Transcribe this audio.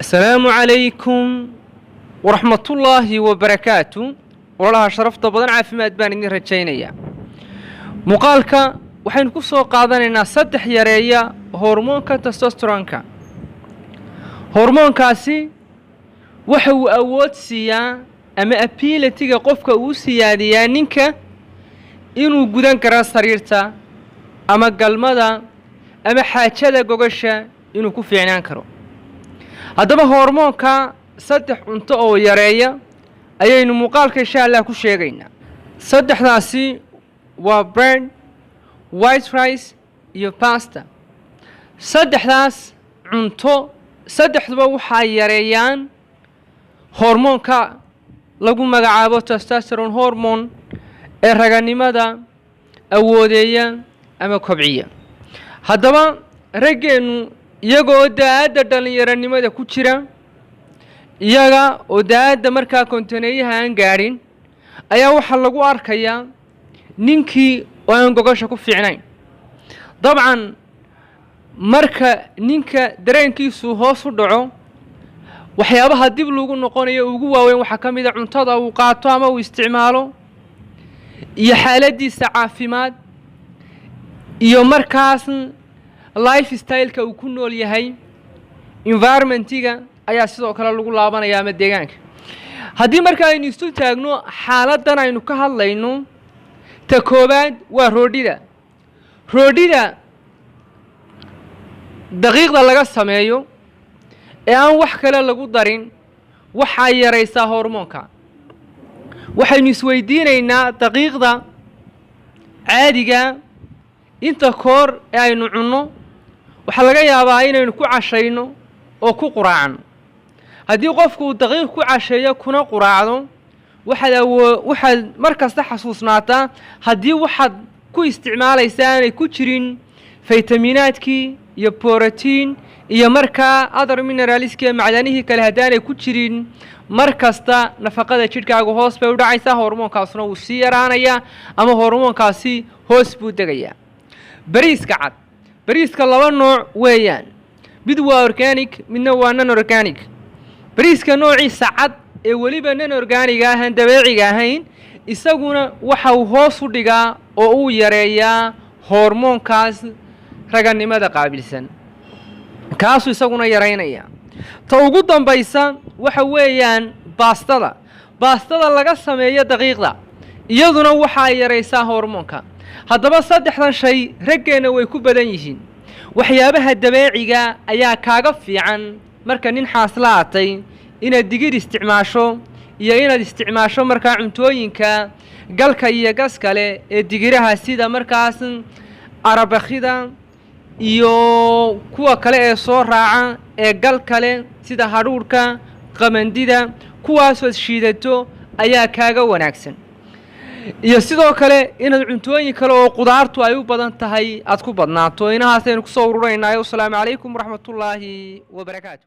Asalaamu calaykum waraxmatullaahi wabarakaatu. Walaalaha sharafta badan, caafimaad baan idin rajaynayaa. Muuqaalka waxaynu ku soo qaadanaynaa saddex yareeya hormoonka testosteronka. Hormoonkaasi waxa uu awood siiyaa ama ability-ga qofka uu siyaadiyaa ninka inuu gudan karo sariirta ama galmada ama xaajada gogasha inuu ku fiicnaan karo. Haddaba hormoonka saddex cunto oo yareeya ayaynu muuqaalka insha Allah ku sheegaynaa. Saddexdaasi waa bread, white rice iyo pasta. Saddexdaas cunto saddexduba waxaa yareeyaan hormoonka lagu magacaabo testosterone hormone ee raganimada awoodeeya ama kobciya. Haddaba raggeennu iyagoo da-aadda dhallinyaronimada ku jira, iyaga oo da-aadda markaa kontoneeyaha aan gaadhin, ayaa waxaa lagu arkayaa ninkii oo aan gogasha ku fiicnayn. Dabcan marka ninka dareenkiisu hoos u dhaco, waxyaabaha dib lagu noqonayo ugu waaweyn waxaa ka mid a cuntada uu qaato ama uu isticmaalo iyo xaaladdiisa caafimaad iyo markaas lifestyle-ka uu ku nool yahay. Environment-iga ayaa sidoo kale lagu laabanaya ama deegaanka. Haddii marka aynu isu taagno xaaladdan aynu ka hadlayno, ta koowaad waa roodhida. Roodhida daqiiqda laga sameeyo ee aan wax kale lagu darin waxaa yaraysaa hormoonka. Waxaynu isweydiinaynaa, daqiiqda caadiga inta koor ee aynu cunno waxaa laga yaabaa inaynu ku cashayno oo ku quraacno. Haddii qofku uu daqiiq ku casheeyo kuna quraacdo, waxaad mar kasta xasuusnaataa, haddii waxaad ku isticmaalaysaa aanay ku jirin faytaminaadkii iyo borotiin iyo markaa other minerals-kii iyo macdanihii kale, haddaanay ku jirin, mar kasta nafaqada jidhkaagu hoos bay u dhacaysaa, hormoonkaasuna wuu sii yaraanayaa ama hormoonkaasi hoos buu degayaa. Bariiska cad, bariiska laba nooc weeyaan: mid waa organic, midna waa non organic. Bariiska noociisa cad ee weliba non organic-ga ahaan, dabeeciga ahayn, isaguna waxa uu hoos u dhigaa oo uu yareeyaa hormoonkaas raganimada qaabilsan, kaasuu isaguna yaraynaya. Ta ugu dambaysa waxa weeyaan baastada. Baastada laga sameeyo daqiiqda iyaduna waxaa yaraysaa hormoonka. Haddaba saddexdan shay raggeenna way ku badan yihiin. Waxyaabaha dabeeciga ayaa kaaga fiican. Marka nin xaaslaatay inaad digir isticmaasho iyo inaad isticmaasho markaa cuntooyinka galka iyo gas kale ee digiraha, sida markaas arabakida iyo kuwa kale ee soo raaca ee gal kale, sida hadhuudhka, qamandida, kuwaasood shiidato ayaa kaaga wanaagsan. Iyo sidoo kale inaad cuntooyin kale oo qudaartu ay u badan tahay aad ku badnaato. Inahaasaynu kusoo ururaynaayo. Wasalaamu calaykum waraxmatullaahi wabarakaatu.